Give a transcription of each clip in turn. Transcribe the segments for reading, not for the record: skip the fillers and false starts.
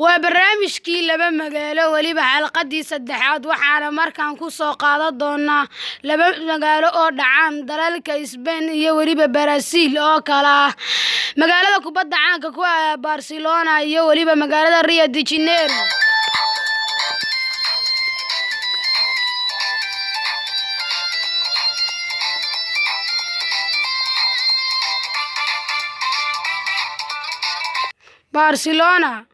Waa barnaamijkii Laba Magaalo, weliba xalqadii saddexaad. Waxaana markaan ku soo qaadan doonaa laba magaalo oo dhacaan dalalka Spain iyo weliba Brazil, oo kala ah magaalada kubadda caanka ku ah Barcelona iyo weliba magaalada Rio de Janeiro. Barcelona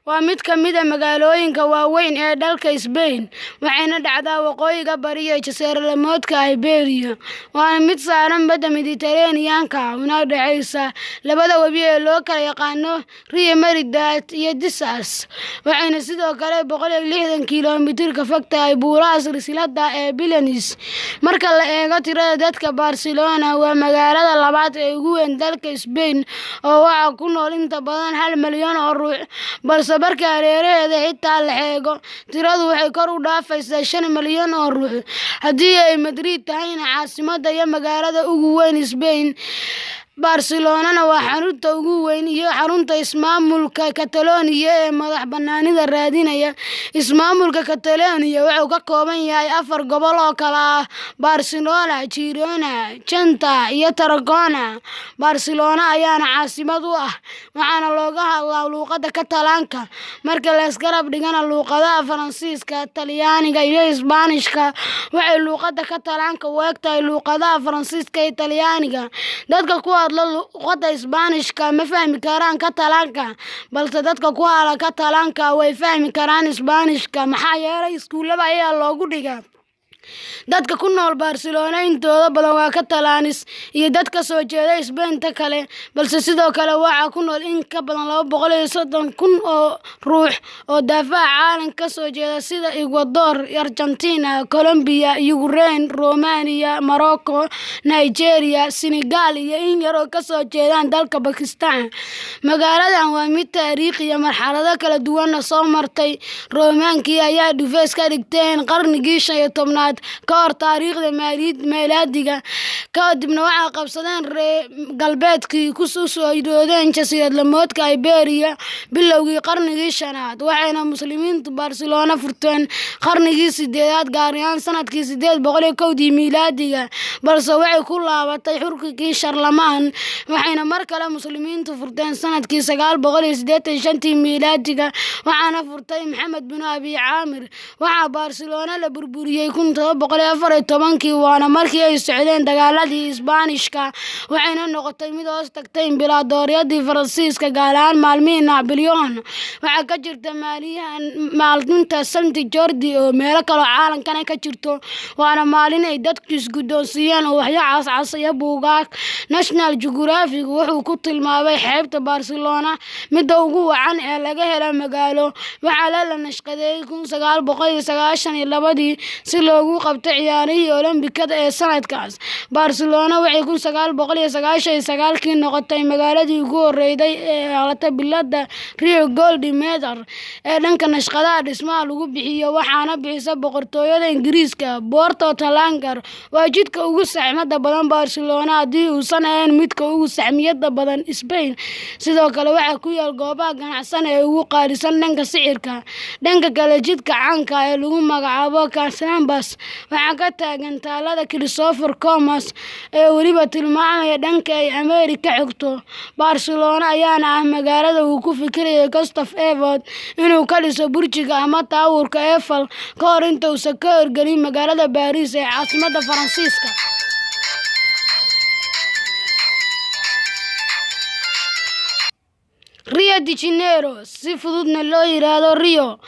waa mid ka mid ah magaalooyinka waaweyn ee dalka Spain, waxayna dhacdaa waqooyiga bari ee jasiiradlamoodka Iberia. Waana mid saaran badda Mediterranean-ka, una dhaxaysa labada webi ee loo kala yaqaano Rio Merindad iyo Dessas. Waxayna sidoo kale 160 kiiloomitir ka fog tahay buuraha silsiladda ee Pyrenees. Marka la eego tirada dadka, Barcelona waa magaalada labaad ee ugu weyn dalka Spain, oo waxaa ku nool in ka badan 1 malyan oo ruux, balse marka hareeraheeda xitaa la eego, tiradu waxay kor u dhaafaysaa 5 malyan oo ruux. Haddii ay Madrid tahay caasimadda iyo magaalada ugu weyn Spain, Barcelona waa xarunta ugu weyn iyo xarunta ismaamulka Catalonia ee madax-bannaanida raadinaya. Ismaamulka Catalonia wuxuu ka kooban yahay afar gobol oo kala ah Barcelona, Girona, Lleida iyo Tarragona. Barcelona ayaana caasimad u ah, waxaana looga hadlaa luqadda Catalan-ka. Marka la isgarab dhigana luqadaha Faransiiska, Talyaaniga iyo Isbaanishka, waxay luqadda Catalan-ka u egtahay luqadaha Faransiiska iyo Talyaaniga. Dadka ku hadla luqadda Isbaanishka ma fahmi karaan Catalan-ka, balse dadka ku hadla Catalan-ka way fahmi karaan Isbaanishka, maxaa yeelay iskuulada ayaa loogu dhigaa. Dadka ku nool Barcelona intooda badan waa Catalans iyo dad ka soo jeeda Isbeynta kale, balse sidoo kale waxaa ku nool in ka badan 230,000 oo ruux oo daafaha caalamka ka soo jeeda, sida Ecuador, Argentina, Colombia, Ukraine, Romania, Morocco, Nigeria, Senegal iyo in yar oo ka soo jeedaan dalka Pakistan. Magaaladan waa mid taariikhi iyo marxalado kala duwanna soo martay. Roomaankii ayaa dhufeys ka dhigteen qarnigii 15aad ka hor taariikhda miilaadiga, kadibna waxay qabsadeen reer galbeedkii ku soo iroodeen jasiiradlamoodka Iberia bilowgii qarnigii shanaad, waxayna muslimiintu Barcelona furteen qarnigii sideedaad, gaar ahaan sanadkii 801dii miilaadiga, balse waxay ku laabatay xukunkii Sharlamaan, waxayna mar kale muslimiintu furteen sanadkii 985tii miilaadiga, waxaana furtay Maxamed bin Abi Caamir. Waxaa Barcelona la burburiyey 1714kii, waana markii ay socdeen dagaaladii Isbaanishka, waxayna noqotay mid hoos tagtay Imbaraadooriyadii Faransiiska, gaar ahaan maalmihii Napoleon. Waxaa ka jirta maalinta Sant Jordi oo meelo kale oo caalamkana ka jirto, waana maalin ay dadku isguddoonsiiyaan ubaxyo cascas iyo buugaag. National Geographic wuxuu ku tilmaamay xeebta Barcelona midda ugu wacan ee laga helo magaalo. Waxaa la nashqadeeyay 1992dii si loogu qabto ciyaarihii Olombikada ee sanadkaas. Barcelona waxay 1999kii noqotay magaaladii ugu horreysay ee helata billadda Rio Gold Medal ee dhanka nashqadaha dhismaha lagu bixiyo, waxaana bixisa Boqortooyada Ingiriiska. Porto Talangar waa jidka ugu saxmadda badan Barcelona, haddii uusan ahayn midka ugu saxmiyadda badan Spain. Sidoo kale waxaa ku yaal goobaha ganacsan ee ugu qaalisan dhanka sicirka. Dhanka kale, jidka caanka ah ee lagu magacaabo Las Ramblas waxaa ka taagan taalada Christopher Columbus ee weliba tilmaamaya dhanka ay Ameerika xigto. Barcelona ayaana ah magaalada uu ku fikirayay Gustave Eiffel inuu ka dhiso burjiga ama Taawurka Eiffel ka hor inta uusan ka hirgelin magaalada Paris ee caasimadda Faransiiska. Rio de Janeiro, si fududna loo yiraahdo Rio,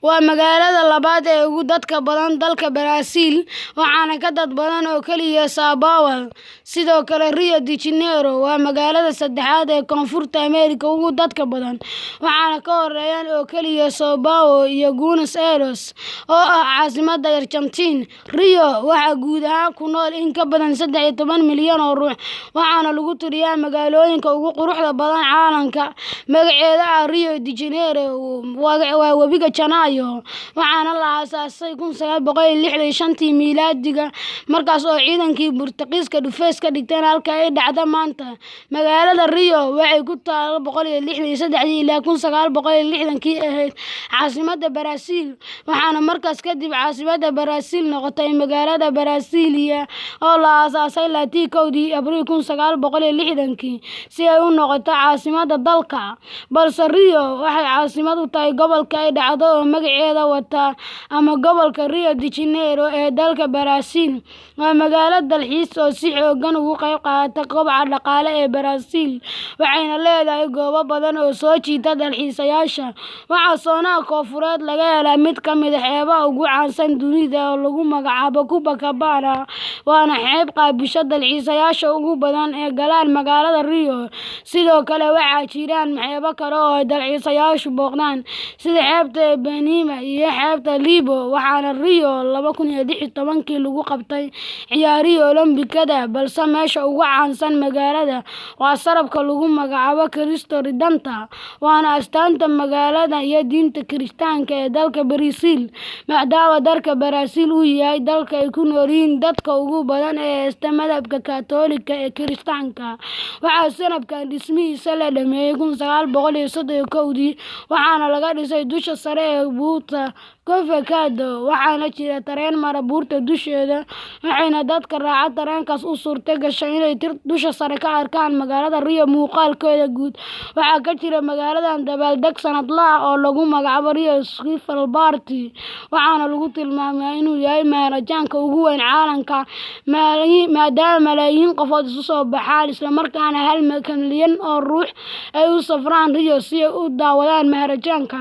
waa magaalada labaad ee ugu dadka badan dalka Brazil, waxaana ka dad badan oo kaliya Sao Paulo. Sidoo kale, Rio de Janeiro waa magaalada saddexaad ee Koonfurta Ameerika ugu dadka badan, waxaana ka horeeyaan oo kaliya Sao Paulo iyo Buenos Aires oo ah caasimadda Argentina. Rio waxaa guud ahaan ku nool in ka badan 13 milyan oo ruux, waxaana lagu tiriyaa magaalooyinka ugu quruxda badan caalamka. Magaceeda Magaceeda ah Rio de Janeiro waa webiga Janaayo, waxaana la aasaasay 1965 miilaadiga, markaas oo ciidankii Boortaqiiska dhufeys ka dhigteen halka ay dhacdo maanta. Magaalada Rio waxay ku taal 163 ilaa 1960kii ahayd caasimadda Baraasiil, waxaana markaas kadib caasimadda Baraasiil noqotay magaalada Brasilia oo la aasaasay 21dii Abriil 1960kii si ay u noqoto caasimadda dalka. Balse Rio waxay caasimad u tahay gobolka ay dhacdo oo magaceeda wata ama gobolka Rio de Janeiro ee dalka Baraasiil. Waa magaalo dalxiis oo si xooggan uga qayb qaadata kobaca dhaqaale ee Baraasiil, waxayna leedahay goobo badan oo soo jiita dalxiisayaasha. Waxaa soonaha koonfureed laga helaa mid ka mid ah xeebaha ugu caansan dunida oo lagu magacaabo Copacabana, waana xeeb qaabisha dalxiisayaasha ugu badan ee galaan magaalada Rio. Sidoo kale waxaa jiraan xeebo kale oo ay dalxiisayaashu booqdaan sida xeebta Ipanema iyo xeebta Leblon, waxaana Rio 2016kii lagu qabtay ciyaarihii Olombikada. Balse meesha ugu caansan magaalada waa sarabka lagu magacaabo Cristo Redentor, waana astaanta magaalada iyo diinta Kirishtaanka ee dalka Baraasiil, maadaama dalka Baraasiil uu yahay dalka ay ku nool yihiin dadka ugu badan ee haysta madhabka Kaatoolika ee Kirishtaanka. Waxaa sanadkan dhismihiisa la dhameeyay 1931dii, waxaana laga dhisay dusha sare ee buurta Corcovado, waxaana jira tareen mara buurta dusheeda, waxayna dadka raaca tareenkaas u suurto gashay inay dusha sare ka arkaan magaalada Rio muuqaalkeeda guud. Waxaa ka jira magaaladan dabaaldeg sanadle ah oo lagu magacaabo Rio Carnival Party, waxaana lagu tilmaamaa inuu yahay maharajaanka ugu weyn caalamka, maadaama malaayiin qofood isu soo baxaan, isla markaana 1 milyan oo ruux ay u safraan Rio si ay u daawadaan maharajaanka,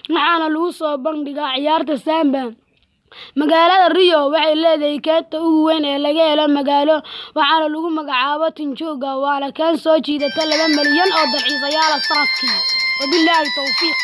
waxaana lagu soo bandhigaa ciyaarta samba. Magaalada Rio waxay leedahay keynta ugu weyn ee laga helo magaalo, waxaana lagu magacaabaa Tijuca, waana keyn soo jiidata 2 milyan oo dalxiisayaal ah sanadkii. Wabillahi tawfiiq.